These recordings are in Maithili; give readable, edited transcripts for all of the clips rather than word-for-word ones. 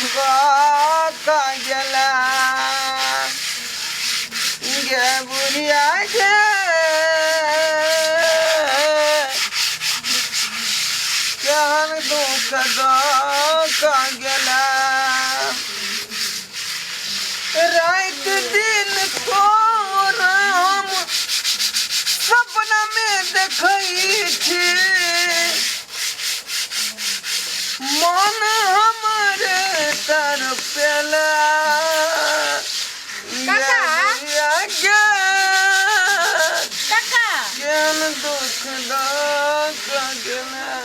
कऽ कऽ गेला गे बुढ़िया गे केहन दुख दऽ कऽ गेला राति दिन तोरा हम सपना में देखै छी मन हमर तड़पेला काका। गे काका केहन दुख दऽ कऽ गेला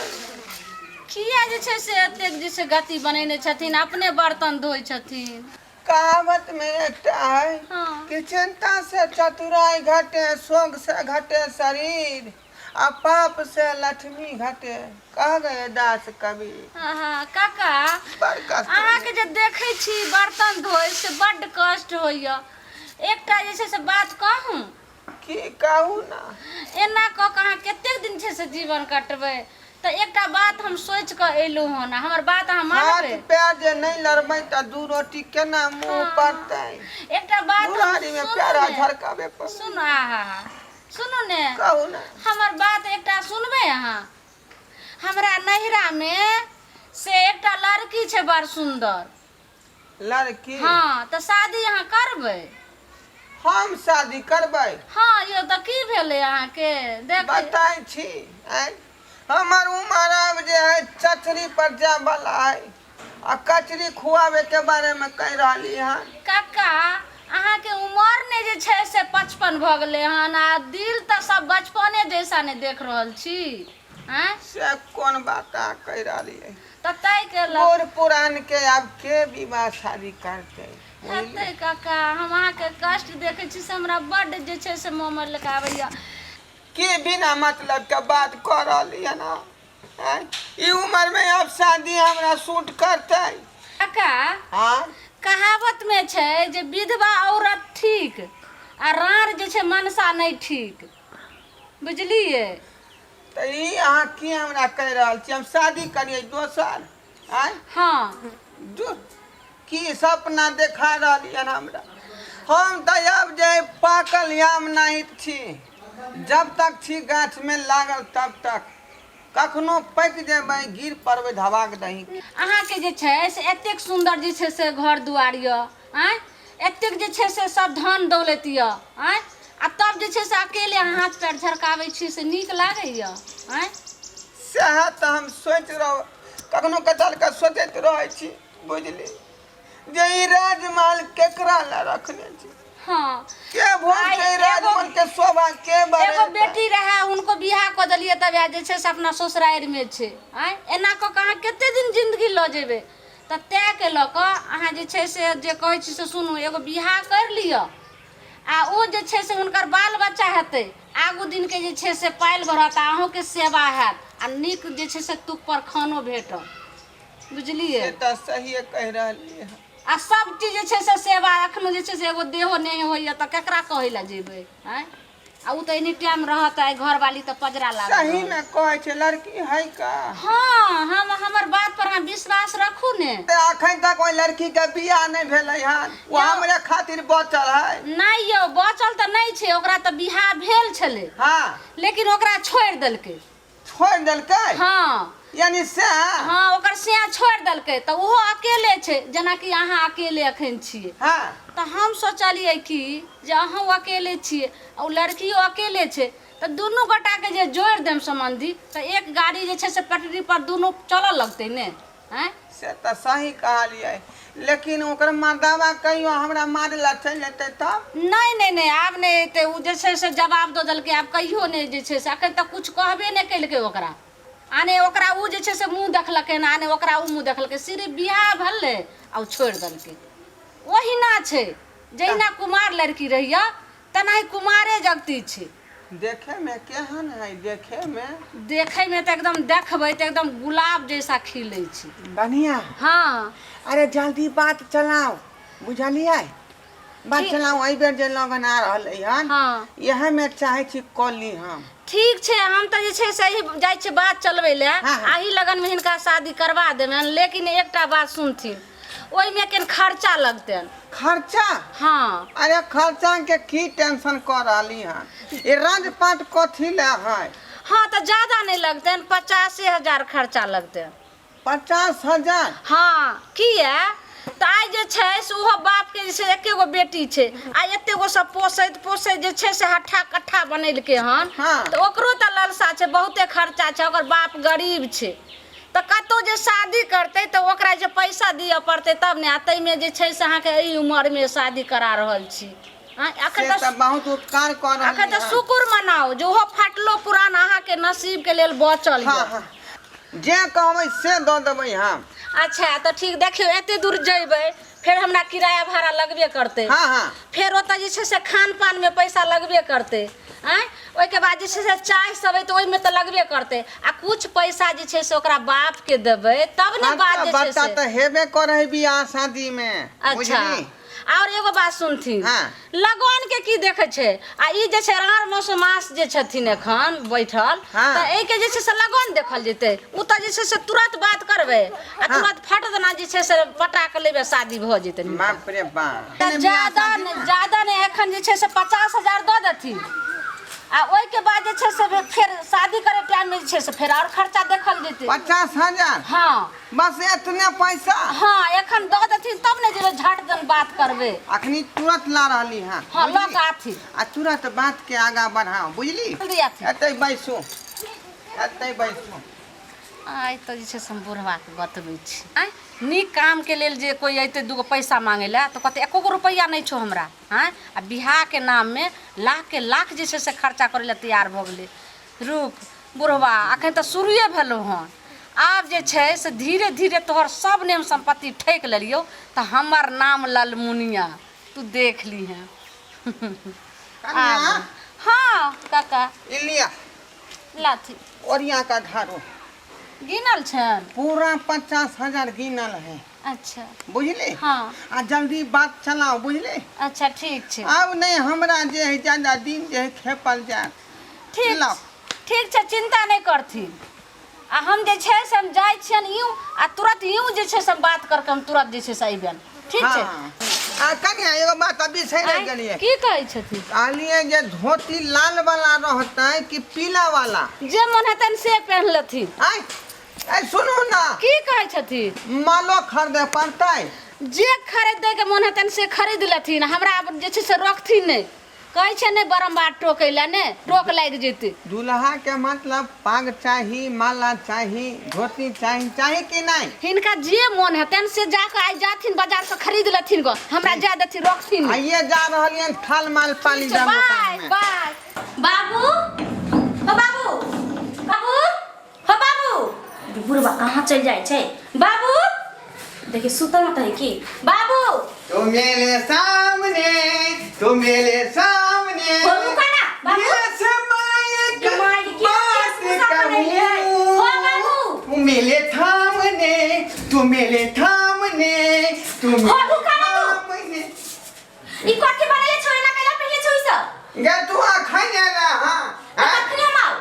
किया जे छै से एतेक जे छै गति बनेने छथिन अपने बर्तन धोइ छथिन कहावत में एकटा है हाँ। कि चिंता से चतुराई घटे शोक से घटे शरीर आ पाप से लक्ष्मी घटे कह गए दास कबीर हाँ हाँ काका बड़ कष्ट अहाँके जे देखै छी बर्तन धोइ से बड्ड कष्ट होइए एकटा जे छै से बात कहूँ की कहू ना एना कऽ कऽ अहाँ कतेक दिन छै से जीवन कटबै तऽ एकटा बात हम सोचि कऽ एलहुँ हन हमर बात अहाँ हाथ मानबै पैर जे नहि लड़बै तऽ दू रोटी केना मुंह पड़तै एकटा बात हम बुढ़ारी में सुनू प्यारा ने। झरकाबे पर सुनू आहा हा सुनू ने कहू ना हमर बात एकटा सुनबै अहाँ हमरा नैहरामे से एकटा लड़की छै बड़ सुन्दर लड़की हँ तऽ शादी अहाँ करबै हम शादी करबै हँ यौ तऽ की भेलै अहाँके देख बताइ छी आँय हमर उमर आब जे है चचरी पर जाय वाला है आ कचरी खुआबे के बारे में कहि रहली हन काका अहाँके उमर ने जे छै से 55 भऽ गेलै हन आ दिल तऽ सब बचपने जैसा ने देख रहल छी आँय से कोन बात अहाँ कहि रहली है तऽ ताहिके लऽ बूढ़ पुरान के आब के विवाह शादी करतै हेतै काका हम अहाँके कष्ट देखै छी से हमरा बड्ड जे छै से मोह मलक आबैए की बिना मतलब के बात कऽ रहली हन अहाँ? आँय? ई उम्र में आब शादी हमरा सूट करतै काका हाँ कहावतमे छै जे विधवा औरत ठीक आ राँड़ जे छै मनसा नहि ठीक बुझलियै तऽ ई अहाँ की हमरा कहि रहल छी हम शादी करियै दोसर आँय हँ जो की सपना देखा रहलियन हमरा हम तऽ आब जे पाकल आम नहीं छी जब तक छी गाछमे लागल तब तक कखनो पाकि जेबै गिर पड़बै धबाक दही अहाँके जे छै से एतेक सुन्दर जे छै से घर दुआर यऽ आँय एतेक जे छै से सब धन दौलति यऽ आँय आ तब जे छै से अकेले अहाँ हाथ पैर झरकाबै छी से नीक लागैए आँय सएह तऽ हम सोचि रह कखनो कताल के सोचैत रहै छी बुझली जे ई राजमहल केकरा लए रखने छी हँ के भोग आइ छै राजमहल के शोभा के एगो बढ़ेतै बेटी रहए हुनको बियाह कऽ देलियै तब जे छै से अपना ससुरारिमे छै आँय एना कऽ कऽ अहाँ कते दिन जिन्दगी लऽ जेबै तऽ ताहिके लऽ कऽ अहाँ जे छै से जे कहै छी से सुनू एगो बियाह करि लिअ आ ओ जे छै से हुनकर बाल बच्चा हेतै आगू दिनके जे छै से पालि बढ़त आ अहूँके सेवा हैत आ नीक जे छै से तुकपर खानो भेटत बुझलियै से तऽ सहिए कहि रहलियै हँ आ सब चीज जे छै से सेवा एखनो जे छै से एगो देहो नहि होइए तऽ केकरा कहै लए जेबै आँय आ ओ तऽ एनी टाइम रहत आइ घरवाली तऽ पजरा लागल सही रहत। में कहै छै लड़की है का हँ हम हमर बात पर अहाँ विश्वास रखू ने तऽ अखन तक ओहि लड़की के बियाह नहि भेलै हन ओ हमरे खातिर बचल है नहि यौ बचल तऽ नहि छै ओकरा तऽ बियाह भेल छलै हाँ लेकिन ओकरा छोड़ि देलकै छोड़ि देलकै हँ यानी से हँ ओकर सैया छोड़ि देलकै तऽ ओहो अकेले छै जेनाकि अहाँ अकेले अखन छियै हँ तऽ हम सोचलियै कि जे अहूँ अकेले छियै आ ओ लड़कियो अकेले छै तऽ दुनू गोटाके जे जोड़ि देम सम्बन्धी तऽ एक गाड़ी जे छै से पटरी पर दुनू चलऽ लगतै ने आँय से तऽ सही कहलियै लेकिन ओकर मर्दाबा कहियो हमरा मारे ला चलि जेतै तब नहि नहि नहि आब नहि एतै ओ जे छै से जवाब दऽ देलकै आब कहियो नहि जे छै से एखन तक किछु कहबे नहि केलकै ओकरा आ नहि ओकरा ओ जे छै से मुँह देखलकै आ नहि ओकरा ओ मुँह देखलकै सिर्फ बियाह भेलै आ ओ छोड़ि देलकै ओहिना छै जहिना कुमार लड़की रहैए तेनाही कुमारे जगती छै देखे में केहन है देखे में देखै में तऽ एकदम देखबै तऽ एकदम गुलाब जैसा खिलै छै बढ़िया हँ अरे जल्दी बात चलाओ बुझलियै बात ठीक। चलाओ एहि बेर जे लगन आ रहलै हन हँ। इएह में चाहै छी कऽ ली हम ठीक छै हम तऽ जे छै से एहि जाइ छियै बात चलबै लए हँ, हँ। आही लगनमे हिनका शादी करवा देबनि लेकिन एकटा बात सुनथिन ओहिमे केन खर्चा लगतनि। खर्चा? हाँ। अरे खर्चा के की टेंशन कर रहली हन, ये राजपाट कथी ले है? हाँ तऽ ज्यादा नहि लगतनि, 85,000 खर्चा लगतनि। 50,000? हाँ, किया तऽ आइ जे छै से ओहो बापके जे छै एके गो बेटी छै आ एते गो सब पोसैत पोसैत जे छै से हट्ठा कट्ठा बनेलकै हन। हाँ। तऽ ओकरो तऽ ललसा छै, बहुते खर्चा छै, ओकर बाप गरीब छै तऽ कतहु जे शादी करतै तऽ ओकरा जे पैसा दिअ पड़तै तब ने, आ ताहिमे जे छै से अहाँके एहि उमरमे शादी करा रहल छी। अखन तऽ बहुत उपकार कर रहल। अखन तऽ शुक्र मनाउ जे ओहो फाटलो पुरान अहाँके नसीबके लेल बचल। हाँ हाँ, जे कहबै से दऽ देबै हम। अच्छा तऽ ठीक, देखियौ एते दूर जेबै फेर हमरा किराया भाड़ा लगबे करतै। हाँ हाँ। फेर ओतऽ जे छै से खान पानमे पैसा लगबे करतै, आँय, ओहिके बाद जे छै से चाय सब तऽ ओहिमे तऽ लगबे करतै, आ कुछ पैसा जे छै से ओकरा बापके देबै तब ने बात जे छै बच्चा से तऽ हेबे करै है बियाह शादीमे। अच्छा। बुझली? और एगो बात सुनथिन। हाँ। लगन के की देखै छै, आ ई जे छै आर मौस मास जे छथिन एखन बैठल। हाँ। तऽ एहिके जे छै से लगन देखल जेतै, ओ तऽ जे छै से तुरंत बात करबै आ हाँ। तुरंत फट देना जे छै से पटा के लेबै, शादी भऽ जेतै। बाप रे बाप। तऽ ज्यादा नहि, ज्यादा नहि, एखन जे छै से 50,000 दऽ देथिन आ ओहिके बाद जे छै से फेर शादी करे टाइम में जे छै से फेर और खर्चा देखल जेतै। 50,000? हाँ। बस एतने पैसा? हाँ, एखन दऽ देथिन तब ने जेबै झट दन बात करबै। अखनी तुरंत ला रहली हँ। हाँ, लऽ बुझली? कऽ आथिन। आ तुरंत बात के आगा बढ़ाओ, बुझली? जल्दी आथिन। एतै बैसू, एतै बैसू। आइ तऽ जे छै से हम बुढ़बाके बतबै छी, आँय, नीक कामके लेल जे कोइ अयतै दूगो पैसा मांगै लए तऽ कहतै एको गो रुपैआ नहि छौ हमरा। आँय, आ बियाहके नाममे लाखके लाख जे छै से खर्चा करै लए तैयार भऽ गेलै। रुक बुढ़बा, एखन तऽ शुरुए भेलौ हन, आब जे छै से धीरे धीरे तोहर सब नेम सम्पत्ति ठकि लेलियौ तऽ हमर नाम ललमुनिया, तू देख लीहें। कनिया। हाँ काका। ई लिअ। लाथी। ओरिया का झाड़ू। गिनल छनि? पूरा 50,000 गिनल है। अच्छा। बुझली? हाँ। आ जल्दी बात चलाओ, बुझली? अच्छा ठीक छै। आब नहीं हमरा जे है ज्यादा दिन जे है खेपल जाए। ठीक। लाओ। ठीक छै, चिंता नहि करथिन, आ हम जे छै से हम जाइ छियनि यूँ आ तुरंत यूँ जे छै से हम बात करके हम तुरंत जे छै से अयबनि, ठीक छै? हाँ। आ कनिया एगो बात अभी सही रहि आँय, गेलियै। की कहै छथिन? कहलियै जे धोती लाल वाला रहतै कि पीला वाला? जे मन हेतनि से पहिन लेथिन। आँय, आँय सुनू ना। की कहै छथिन? मालो खरीदे पड़तै? जे खरीदैके मन हेतनि से खरीद लेथिन, हमरा आब जे छै से रखथिन नहि। कहै छै ने बारम्बार टोकै लए, ने टोक लागि जेतै। दूल्हा के मतलब पाग चाही, माला चाही, धोती चाही, चाही कि नहीं? हिनका जे मन हेतनि से जाकऽ आइ जाथिन बाजार से खरीद लेथिन गो, हमरा जाय देथिन, रखथिन नहि। आइए जा रहलियनि थाल माल पाली ठीक छै, जाम बाय दोकान में। बाय। बाबू, हो बाबू, बाबू, हो बाबू। बुढ़वा कहाँ चल जाइ छै? बाबू, देखिए सुतल न त है की? बाबू। तू मेरे सामने, तू मेरे सामने। हो रुका ना बाबू। ये मायक ये मायक की बात किस सामने है? कहूं। हो बाबू। तू मेरे थामने, तू मेरे थामने, तू हो मेरे रुका ना तू। थामने। ई कथी बनले छौ, एना कैला पहले छौ ई सब? गे तू अखन एला हां? तऽ कखनी हम आउ?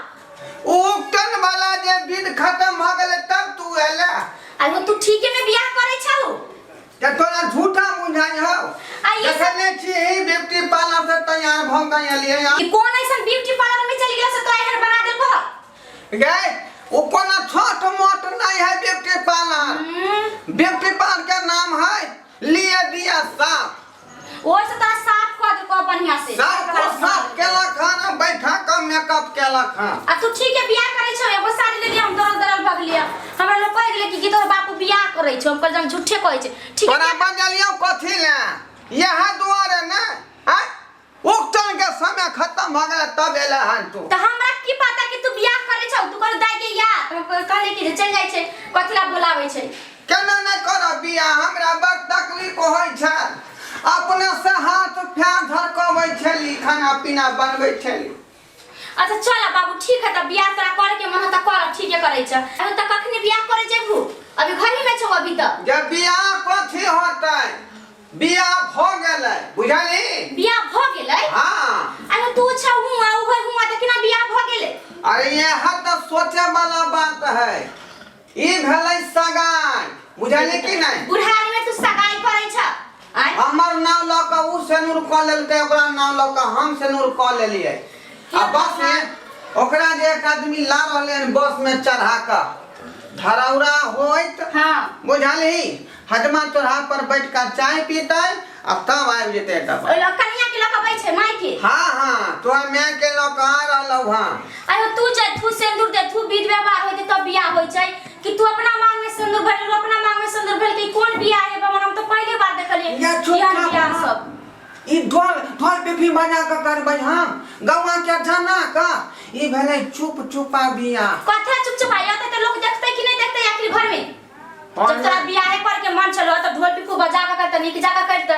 उपटन वाला जे विध खत्म भ गेलै तब तू एला। आ तू ठीके में बियाह करै छौ? ते तोरा झूठा बुझाइ हौ। आ ई सब- देखने छी ब्यूटी पार्लर से तैयार भ के एलियै हँ। ई कोन ऐसन ब्यूटी पार्लर में चलि गेला से तोरा एहन बना देलको हँ? गे ओ कोनो छोट मोट नहीं है ब्यूटी पार्लर। ब्यूटी पार्लर के नाम है लिए दिया साफ। ओहि से तोरा साफ कऽ देलको बढ़िया से। साफ को साफ केलक हन आ बैठा कऽ मेकअप केलक हन। आ तू ठीक है बियाह करै छौ? एगो साड़ी लेलियै हम, दरल दरल भगलियै। हमरा लोग कहि गेलै कि कि तोहर बापू बियाह करै छौ, हम कहलियै हम झूठे कहै छै। ठीक है। तोरा बजलियौ कथी ले? इएह दुआरे ने आँय, उकटन के समय खत्म भऽ गेलै तब एलै हन तू। तऽ हमरा की पता कि तू बियाह करै छौ? तू कहली दाइ के या, तऽ हम कहलियै कि जे चलि जाइ छै, कथी ला बोलाबै छै। केना नहि करब बियाह, हमरा बड़ तकलीफ होइ छै। अपने से हाथ पैर धरकबै छली, खाना पीना बनबै छली। अच्छा चल बाबू, ठीक है, तऽ बियाह तोरा करे के मन है तऽ कर, ठीके करै छ। अभी तऽ कखनी बियाह करे जेबू? अभी घर ही में छौ अभी तऽ। जे बियाह कथी होतै, बियाह भऽ गेलै, बुझली? बियाह भऽ गेलै? हाँ। अरे तू छौ हुआ, उ है हुआ, तऽ केना बियाह भऽ गेलै? अरे यह तऽ सोचे वाला बात है। ई भेलै सगाई, बुझली कि नहि? बुढ़ारी में तू तू सगाई करै छ आय हमर नाम लऽ कऽ उ सेनूर कऽ लेलकै ओकरा नाम लऽ कऽ हम सेनूर कऽ लेलियै आ बस में ओकरा जे एक आदमी ला रहलै हन बस में चढ़ा कऽ धरौरा होइत हाँ बुझलही हजमा चौराहा पर बैठ कऽ चाय पीतै आ तब आबि जेतै एतऽ पर ओइ लऽ कनिया के लऽ कऽ अबै छै माय के हाँ हाँ तोहर माय के लऽ कऽ आ रहलौ हँ आयो तू जे तू सिंदूर दे तू विध व्यवहार होय तब बियाह होय छै कि तू अपना मांग में सिंदूर भरल अपना मांग में सिंदूर भरल कि कोन बियाह है बाबा हम तो पहली बार देखलिए या चुप एहन चाप बियाह रह। सब ई ढोल ढोल पीपी बजा कऽ करबै हम गौआ के जना कऽ ई भेलै चुप चुपा बियाह कथे चुप चुप आया त लोग देखते कि नहीं देखते आखिर घर में जब तोरा बियाहे पर के मन चलो त ढोल पिपू बजा के कर त नीक जा के कर त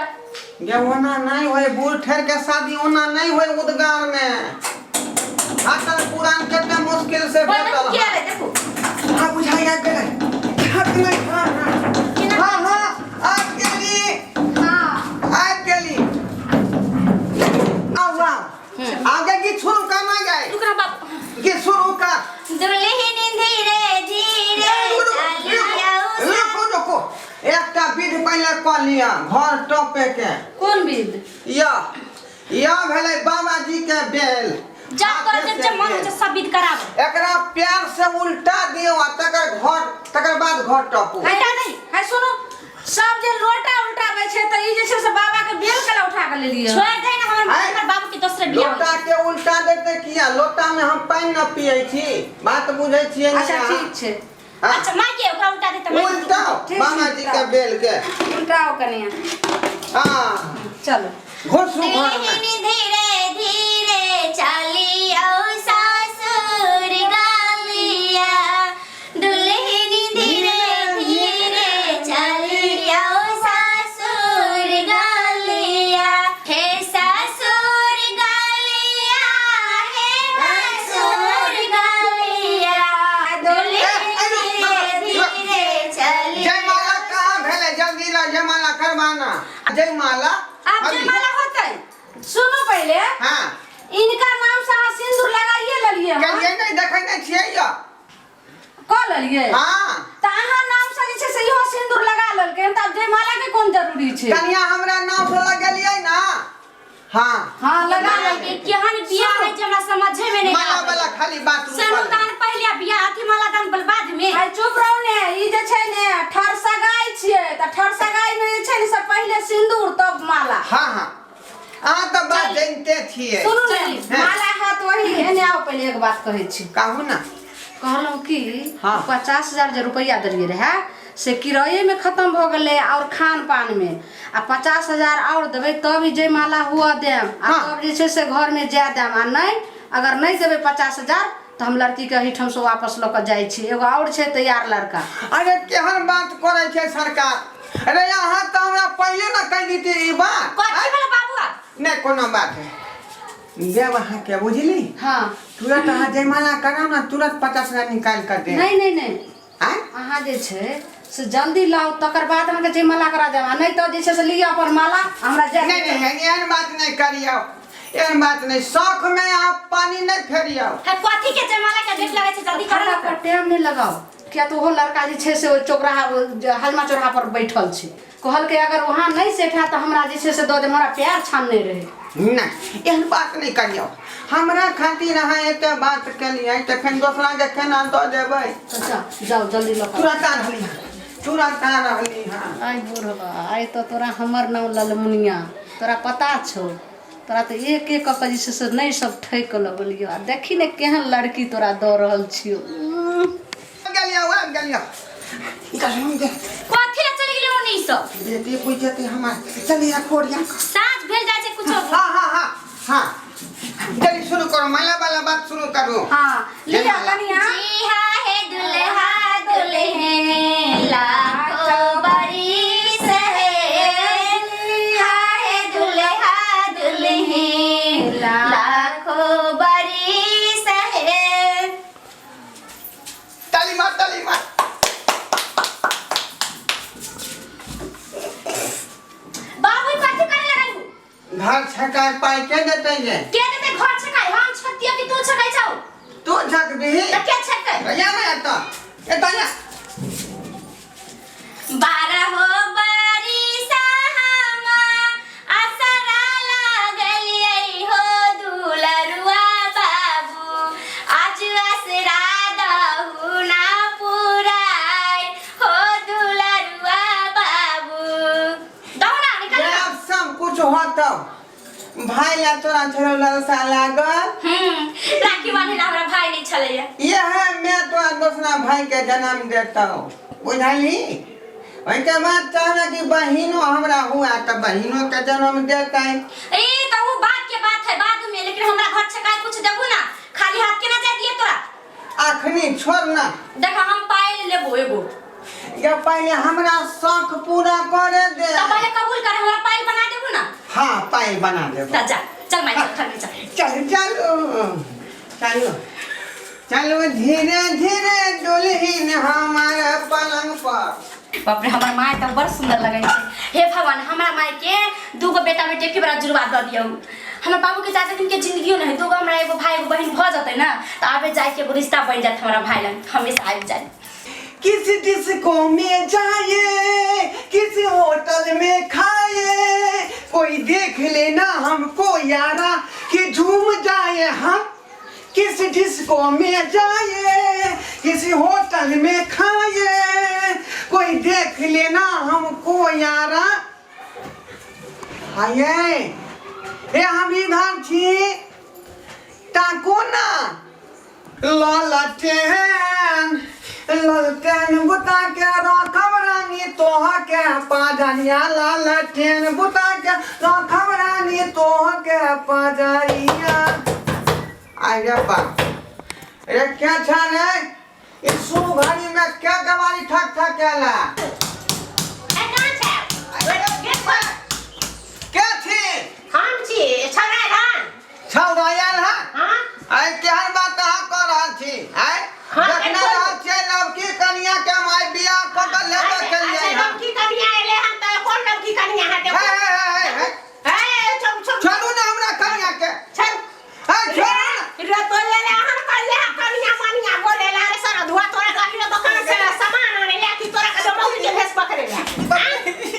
गे ओना नहीं होय बूढ़ ठहर के शादी ओना नहीं होय उदगार में हाथल पुरान कते मुश्किल से बोल भेटल के रे देखो हाँ बुझाइया गेलै हाँ गेलै हाँ हाँ हाँ हाँ आबि गेली हाँ आबि गेली आउ आउ आगे गीत शुरू करना जाए रुक ना बाप गीत शुरू कर दुल्हन धीरे धीरे चलिया रुको रुको एकटा विध पहिले कऽ लिअ घर टपे के कोन विध या या भेलै बाबाजी के बेल जा तोरा जब जब मन होइ छै सब विध कराब एकरा प्यार से उल्टा दियौ आ तकर घर तकर बाद घर टपू हटा दही है सुनो सब जे लोटा उल्टाबै छै तऽ ई जे छै से बाबा के बेल केला उठा के लेलियै छोड़ दे ना हमर आँय? हमर बाबू के दोसरे बियाह लोटा के उल्टा देते किया लोटा में हम पानि न पियै छी बात बुझै छियै ने अच्छा अहाँ? ठीक छै हाँ? अच्छा माय के ओकरा उल्टा दे त माय उल्टाओ ठीक छै, बाबा जी के उल्टाओ। बेल के उल्टाओ कनिया हाँ चलो घुसू घर में धीरे धीरे चली आओ सासुर गालिया दुल्हन धीरे धीरे चली आओ सासुर गालिया हे सासुर गालिया हे सासुर गालिया दुल्हन धीरे धीरे चली जयमाला कहाँ भेलै जल्दी ला जयमाला करवाना जयमाला आब जयमाला होतै सुनू पहिले हाँ इनका नाम से अहाँ सिंदूर लगाइए लेलियै हन कहिए नहीं देखै नहीं छियै यौ कऽ लेलियै हाँ तऽ अहाँ नाम से जे छै से इहो सिंदूर लगा लेलकै हन तऽ आब जयमाला के कोन जरूरी छै कनिया हमरा नाम से लगेलियै ना हाँ हाँ लगा माला लेलकै के केहन बियाह है जे हमरा समझे में नहीं माला आबै। वाला खाली बात सनुदान पहिले आ बियाह अथी माला दान बल बाद में आइ चुप रहू ने ई जे छै ने ठरसगाइ छियै तऽ ठरसगाइ मे जे छै ने से पहिले सिंदूर तब माला हाँ हाँ अहाँ तऽ बात जानिते छियै सुनू ने चली। माला हैत वही एने आउ पहिले एक बात कहै छी कहू ना कहलहुँ कि हाँ। 50,000 जे रुपैआ देलियै रहए से किरायेमे खतम भऽ गेलै आओर खान पानमे आ 50,000 आओर देबै तब ई जयमाला हुअ देम आ हाँ। तब जे छै से घरमे जाय देम आ नहि अगर नहि देबै 50,000 तऽ हम लड़कीके एहिठामसँ वापस लऽ कऽ जाइ छी एगो आओर छै तैयार लड़का अरे केहन बात करै छै सरकार अरे अहाँ तऽ हमरा पहिले ने कहि दितियै ई बात कथी भेल बाबू आब नहि कोनो बात है देब अहाँके बुझली हाँ तुरंत अहाँ जयमाला कराउ ने तुरंत 50,000 निकालि कऽ देब नहीं नहीं नहीं आँय अहाँ जे छै से जल्दी लाउ तकर बाद अहाँके जयमाला करा देब आ नहि तऽ जे छै से लिअ अपन माला हमरा जाय नहीं नहीं नहीं एहन बात नहीं करियौ एहन बात नहीं शौक में अहाँ पानी नहीं फेरियौ है कथी के जयमाला के डेट लगे छै जल्दी करू खड़ा पर टाइम नहि लगाउ किया तऽ ओहो लड़का जे छै से ओहि चौराहा हजमा चौराहा पर बैठल छै कहलकै अगर वहाँ नहि सेट हैत तऽ हमरा जे छै से दऽ देब हमरा पैर छानने रहै नहि एहन बात नहि करियौ हमरा खातिर अहाँ एते बात केलियै तऽ फेर दोसरा के केना दऽ देबै अच्छा जाउ जल्दी लऽ कऽ तुरंत आ रहली हँ तुरंत आ रहली हँ आइ बुढ़बा आइ तऽ तोरा हमर नाम ललमुनिया तोरा पता छौ तोरा तऽ एक एक कऽ कऽ जे छै से नहि सब ठकि लगलियौ आ देखी ने केहन लड़की तोरा दऽ रहल छियौ गेलियौ आबि गेलियौ इधर हम जे कथी ला चलि गेलै ओनी सब बेटी बुझि जेतै हमर चलिए कोरिया साँझ भेल जाइ छै कुछो हाँ हाँ हाँ हाँ जल्दी शुरू करो माला वाला बात शुरू करो हाँ लिअ कनिया जी हाँ हे दुल्हा दुल्हन लाखों बरिस है हाय दुल्हा दुल्हन लाखों बरिस है ताली मार ताली मार बाबू ई कथी करे लगल घर छकाय पाइ के देतै जे के देते घर छकाई हम छतिया कि तू छकाई छौ तू छकबिही त के छकतै या ना एतऽ एतऽ या 12 हो बरिस बताओ भाई ला तोरा छलो ललसा लागल। राखी बांधे ला हमरा भाई नहीं छलैया। यह मैं तोरा दोसरा भाई के जन्म देता हूँ, बुझलही? ओहिके बाद चाहना कि बहिनो हमरा हुआ तऽ बहिनो के जन्म देतै। ए तो वो बात के बात है बाद में, लेकिन हमरा घर से काहे कुछ देबू ना, खाली हाथ के ना जाय दिए तोरा। अखनी छोड़ ना। देखा हम पायल लेबो एगो। ये पहले हमरा शौक पूरा करे दे। तो पहले कबूल कर, हमरा पायल बना देबू ना। हाँ पायल बना देबो। त जा चल माई चल घर में चल। चल चलो चलो चलो धीरे धीरे दुल्हन हमारे पलंग पर। बाप रे हमर माय तऽ बड़ सुंदर लगै छै। हे भगवान हमरा माय के दूगो बेटा बेटी के बड़ा जुड़वा दऽ दियौ। हमर बाबू के ज्यादा दिन के जिंदगियो नहीं, दूगो हमरा एगो भाई एगो बहिन भऽ जेतै ना तऽ आबे जाय के एगो रिश्ता बनि जायत हमरा भाई लग, हमेशा आबि जाय। किसी डिस्को में जाए किसी होटल में खाए, कोई देख लेना हमको यारा कि झूम जाए हम। किसी डिस्को में जाए किसी होटल में खाए, कोई देख लेना हमको यारा। आये ए हम इधर छी ताको ना। ललटेन ललटेन बुता के रखब रानी तोह के पाजनिया, ललटेन बुता के रखब रानी तोह के पाजनिया। अरे बाप रे क्या छा रे इस घड़ी में क्या गवारी ठक ठक केला? क्या थी? हम छी छौड़ा हन। छौड़ा आयल हन? हाँ। आइ केहन बात अहाँ कऽ रहल छी? आइ हाँ, देखने बिल्कुल। रहल छियै लड़की कनिया के हम आइ बियाह कऽ के लेबऽ अच्छा, चलियै अच्छा, हन। लड़की कनिया एले हन तऽ कोन लड़की कनिया है देखो। हे, हे, हे, हे, हे, छोड़, छोड़। छोड़ू ना हमरा कनिया के। छोड़। हे, छोड़ू ना। रे तो ले ले हन कनिया कनिया मनिया बोले ला रे सर धुआ तोरा गाड़ी दुकान से सामान आने ले कि तोरा के मौगी के भेष पकड़े ला। हां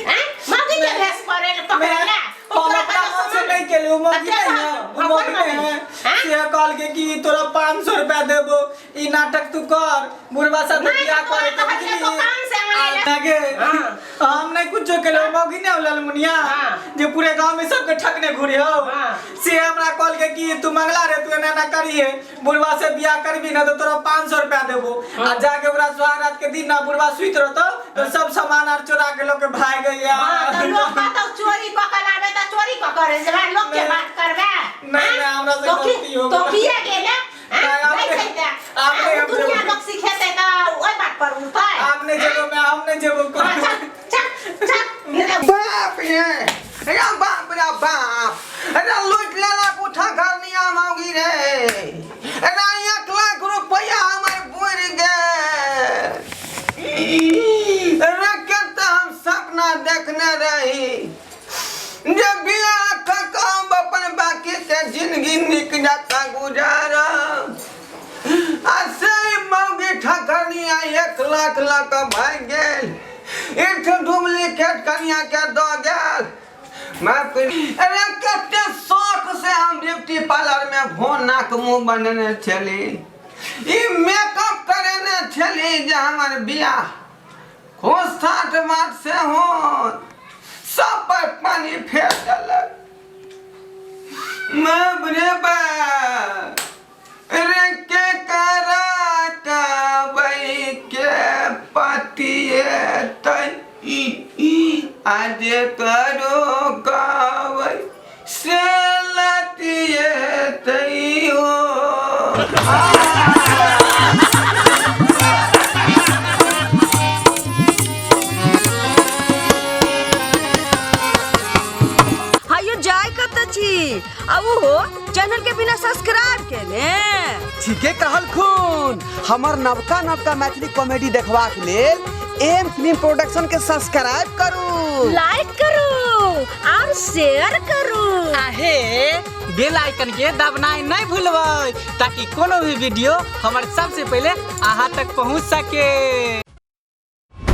हां मौगी के भेष पकड़े पकड़े ला। हम अपना मन से नहीं केलू, उ मौगी नहीं है, उ मौगी नहीं है। से कहल के कि तोरा 500 रुपया देबो, ई नाटक तू कर, बुढ़वा साथे नहीं, बियाह तो करे के तोरा कहल के बुझली? दुकान से आने ला। आगे, हाँ। हम नहीं कुछो केलू, मौगी नहीं होलल मुनिया, हाँ। जे पूरे गांव में सबके ठकने घूरे हो। हाँ। से हमरा कहल के कि तू मंगला रे, तू एना ना करिए, बुढ़वा से बियाह करबी ना तो तोरा 500 रुपया देबो। आ जाके ओकरा सुहाग रात के दिन ना बुढ़वा सुति रहतो तो सब सामान आर चोरा के लोग के भाग गइया। हाँ, तो लोग कहतौ चोरी कऽ के लाबे तऽ चोरी कऽ करे जे भाई लोग के नहीं। बात करबे। नहीं, नहीं, हमरा से तो की गलती हो तो गेल। किया गेले? हाँ? नहीं, नहीं आपने- छै तऽ। आपने आ, हम दुनिया जेबो। लोग सिखेतै तऽ ओहि बात पर उठतै। आप नहीं जेबो, मैं हम नहीं जेबो। हाँ, चल चल चल नहीं तऽ बाप रे रे बाप रे बाप रे लूट लेलक उठा घर निया मौगी रे रे 1 लाख रुपया हमर बुड़ि गेल। रे कते हम सपना देखने रही जे बियाह कऽ कऽ हम अपन बाकी के जिंदगी नीक जकाँ गुजारब, आ से मौगी ठकरनिया 1 लाख लऽ कऽ भागि गेल। एक डुप्लीकेट कनिया के दऽ गेल। अरे कते शौक से हम ब्यूटी पार्लर में भो नाक मुंह बनेने छली, ई मेकअप करेने छली जे हमर बियाह खुश ठाठ बाट से हो, सब पर पानी फेर देलक। बाप रे बाप रे के करा काबै के पतिए तै आज करो काबै से लतिए तैयो। हायो जाय कत छी आ उहो चैनल के बिना सब्सक्राइब केने। ठीके कहल खून, हमर नवका नवका मैथिली कॉमेडी देखबाक लेल एम फिल्म प्रोडक्शन के सब्सक्राइब करू, लाइक करू और शेयर करू। आहे बेल आइकन के दबनाई नहीं भूलबै ताकि कोनो भी वीडियो हमर सबसे पहले अहाँ तक पहुँच सके।